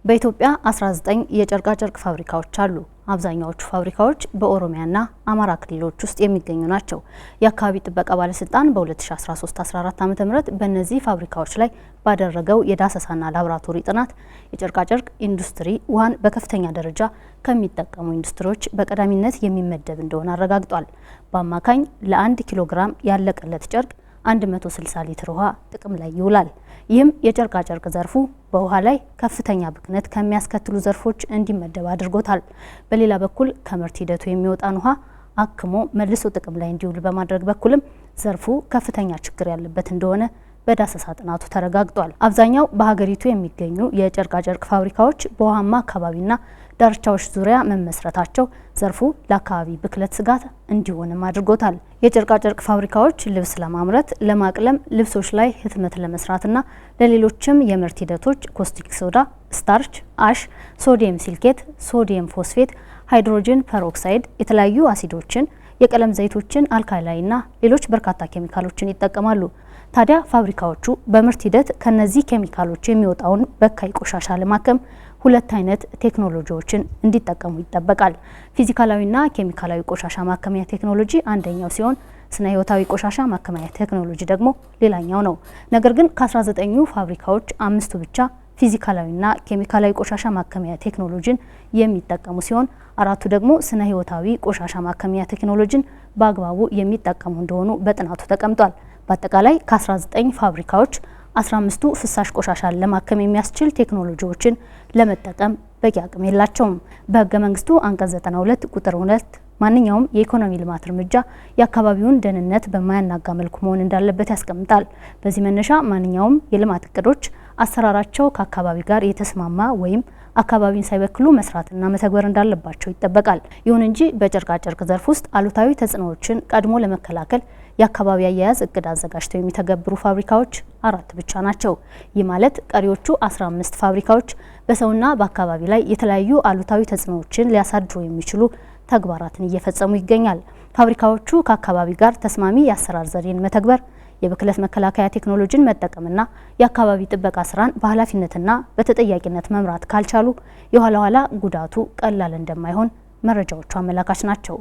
በኢትዮጵያ 19 የጨርቃጨርቅ ፋብሪካዎች አሉ። አብዛኛዎቹ ፋብሪካዎች በኦሮሚያና አማራ ክልሎች ውስጥ የሚገኙ ናቸው። የአካባቢ ጥበቃ ባለስልጣን በ2013-14 ዓ.ም በእነዚህ ፋብሪካዎች ላይ ባደረገው የዳሰሳና ላቦራቶሪ ጥናት የጨርቃጨርቅ ኢንዱስትሪ ውሃን በከፍተኛ ደረጃ ከሚጠቀሙ ኢንዱስትሪዎች በቀዳሚነት የሚመደብ እንደሆነ አረጋግጧል። በአማካኝ ለአንድ ኪሎ ግራም ያለቀለት ጨርቅ 160 ሊትር ውሃ ጥቅም ላይ ይውላል። ይህም የጨርቃጨርቅ ዘርፉ በውሃ ላይ ከፍተኛ ብክነት ከሚያስከትሉ ዘርፎች እንዲመደብ አድርጎታል። በሌላ በኩል ከምርት ሂደቱ የሚወጣን ውሃ አክሞ መልሶ ጥቅም ላይ እንዲውል በማድረግ በኩልም ዘርፉ ከፍተኛ ችግር ያለበት እንደሆነ በዳሰሳ ጥናቱ ተረጋግጧል። አብዛኛው በሀገሪቱ የሚገኙ የጨርቃጨርቅ ፋብሪካዎች በውሃማ አካባቢና ዳርቻዎች ዙሪያ መመስረታቸው ዘርፉ ለአካባቢ ብክለት ስጋት እንዲሆንም አድርጎታል። የጨርቃጨርቅ ፋብሪካዎች ልብስ ለማምረት፣ ለማቅለም፣ ልብሶች ላይ ህትመት ለመስራትና ለሌሎችም የምርት ሂደቶች caustic soda፣ starch፣ ash፣ sodium silicate፣ sodium phosphate፣ hydrogen peroxide፣ የተለያዩ አሲዶችን፣ የቀለም ዘይቶችን፣ አልካላይና ሌሎች በርካታ ኬሚካሎችን ይጠቀማሉ። ታዲያ ፋብሪካዎቹ በምርት ሂደት ከነዚህ ኬሚካሎች የሚወጣውን በካይ ቆሻሻ ለማከም ሁለት አይነት ቴክኖሎጂዎችን እንዲጠቀሙ ይጠበቃል። ፊዚካላዊና ኬሚካላዊ ቆሻሻ ማከሚያ ቴክኖሎጂ አንደኛው ሲሆን ስነ ህይወታዊ ቆሻሻ ማከሚያ ቴክኖሎጂ ደግሞ ሌላኛው ነው። ነገር ግን ከ19ኙ ፋብሪካዎች አምስቱ ብቻ ፊዚካላዊና ኬሚካላዊ ቆሻሻ ማከሚያ ቴክኖሎጂን የሚጠቀሙ ሲሆን አራቱ ደግሞ ስነ ህይወታዊ ቆሻሻ ማከሚያ ቴክኖሎጂን በአግባቡ የሚጠቀሙ እንደሆኑ በጥናቱ ተቀምጧል። በአጠቃላይ ከ19 ፋብሪካዎች 15ቱ ፍሳሽ ቆሻሻን ለማከም የሚያስችል ቴክኖሎጂዎችን ለመጠቀም በቂ አቅም የላቸውም። በህገ መንግስቱ አንቀጽ 92 ቁጥር 2 ማንኛውም የኢኮኖሚ ልማት እርምጃ የአካባቢውን ደህንነት በማያናጋ መልኩ መሆን እንዳለበት ያስቀምጣል። በዚህ መነሻ ማንኛውም የልማት እቅዶች አሰራራቸው ከአካባቢ ጋር የተስማማ ወይም አካባቢን ሳይበክሉ መስራትና መተግበር እንዳለባቸው ይጠበቃል። ይሁን እንጂ በጨርቃጨርቅ ዘርፍ ውስጥ አሉታዊ ተጽዕኖዎችን ቀድሞ ለመከላከል የአካባቢ አያያዝ እቅድ አዘጋጅተው የሚተገብሩ ፋብሪካዎች አራት ብቻ ናቸው። ይህ ማለት ቀሪዎቹ 15 ፋብሪካዎች በሰውና በአካባቢ ላይ የተለያዩ አሉታዊ ተጽዕኖዎችን ሊያሳድሩ የሚችሉ ተግባራትን እየፈጸሙ ይገኛል። ፋብሪካዎቹ ከአካባቢ ጋር ተስማሚ የአሰራር ዘዴን መተግበር፣ የብክለት መከላከያ ቴክኖሎጂን መጠቀምና የአካባቢ ጥበቃ ስራን በኃላፊነትና በተጠያቂነት መምራት ካልቻሉ የኋላ ኋላ ጉዳቱ ቀላል እንደማይሆን መረጃዎቹ አመላካች ናቸው።